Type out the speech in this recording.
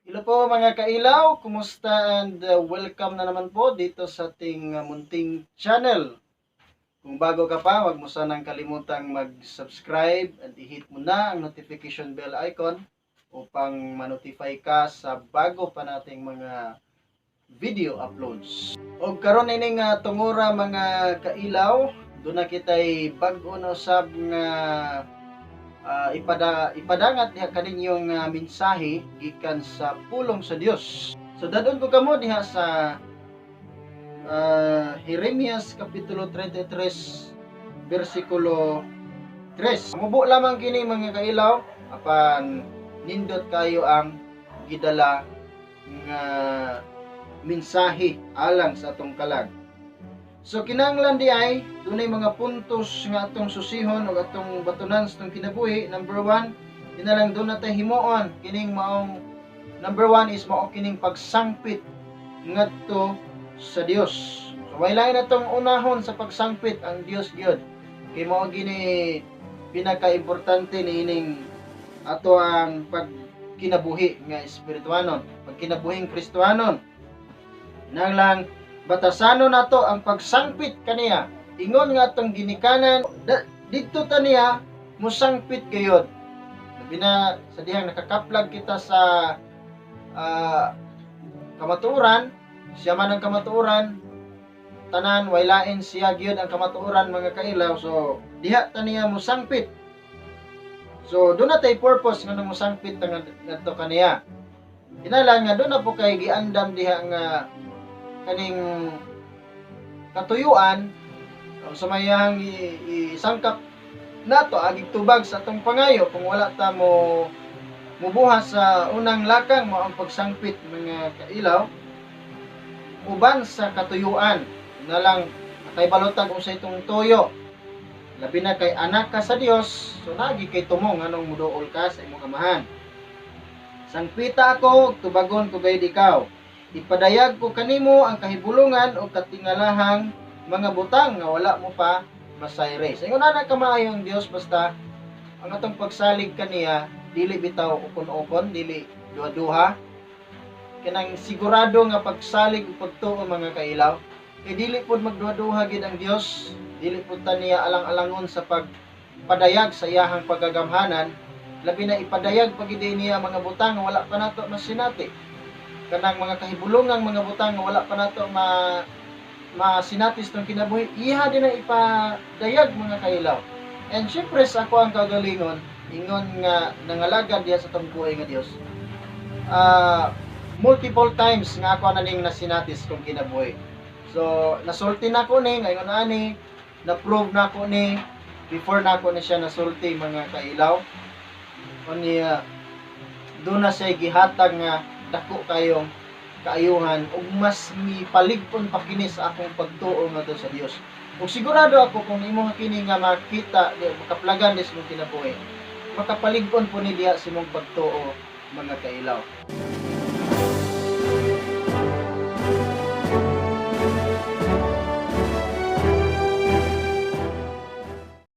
Hello po, mga kailaw, kumusta and welcome na naman po dito sa ating munting channel. Kung bago ka pa, wag mo sanang kalimutang mag-subscribe and i-hit mo na ang notification bell icon upang ma-notify ka sa bago pa nating mga video uploads. Og karon ining tungura, mga kailaw, duna kitay bag-o na usab nga ipadangat diha kaninyong mensahe gikan sa pulong sa Dios. So dadon ko kamo diha sa Jeremias kapitulo 33 bersikulo 3. Mubo lamang kini, mga kailaw, apan nindot kayo ang gidala nga mensahe alang sa atong kalag. So kinahanglan di ay dunay mga puntos nga atong susihon o atong batunan sa atong kinabuhi. Number one, kinalang duna tay himuon kining maong number one is mao kining pagsangpit ngadto sa Dios. So way lain atong unahon sa pagsangpit, ang Dios gyud. Kay mao gini pinaka-importante niining ato ang pagkinabuhi nga espirituanon, pagkinabuhing Kristohanon. Nang lang batasanon nato ang pagsangpit kaniya. Ingon nga atong ginikanan, didto ta niya musangpit gayod. Labi na sa dihang nakakaplag kita sa kamatuoran, siya man ang kamatuoran, tanan way lain, siya gyud ang kamatuoran, mga kailaw. So diha ta niya musangpit. So duna tay purpose nga musangpit ta ngadto kaniya. Kinahanglan nga duna po kay giandam diha nga kaning katuyuan sa mayang isangkap nato agig tubag sa atong pangayo kung wala ta mo mubuhat sa unang lakang, mao ang pagsangpit, mga kailaw, uban sa katuyuan na lang kay balotag unsa itong tuyo, labi na kay anak ka sa Dios. So nagi kay tumong anong muduol ka sa imong amahan. Sangpita ako ug tubagon ko gayud ikaw. Ipadayag ko kanimo ang kahibulungan o katingalahang mga butang nga wala mo pa masayre. Sa ingon ana kamaayo ang Dios, basta ang atong pagsalig kaniya dili bitaw ukon-ukon, dili duha-duha. Kanang sigurado nga pagsalig ug pagtuo, mga kailaw. Kay dili pod magduha-duha gid ang Dios, dili pod ta niya alang-alangon sa pagpadayag sa iyahang pagagamhanan, labi na ipadayag pa gid niya mga butang nga wala pa nato masinati, kanang mga kahibulungang mga butang nga wala pa nato masinatis tong kinabuhi, iha din ang ipadayag, mga kailaw. And syempre sa ako ang kagalingon, ingon nga nangalagad diha sa tong buhay nga Dios, multiple times nga ako na ning nasinatis kong kinabuhi. So nasulti na ko ni ngayon ani, na-prove na ko ni before na ako ni siya nasulti, mga kailaw. Unya duna siya gihatag nga dako kayong kaayuhan ug mas mipalig-on pa kini sa akong pagtuo ngadto sa Dios. Ug sigurado ako kung imo kini nga makita, di, makaplagan dis mong kinabuhi, makapalig-on po ni diha sa imong pagtuo, mga kailaw.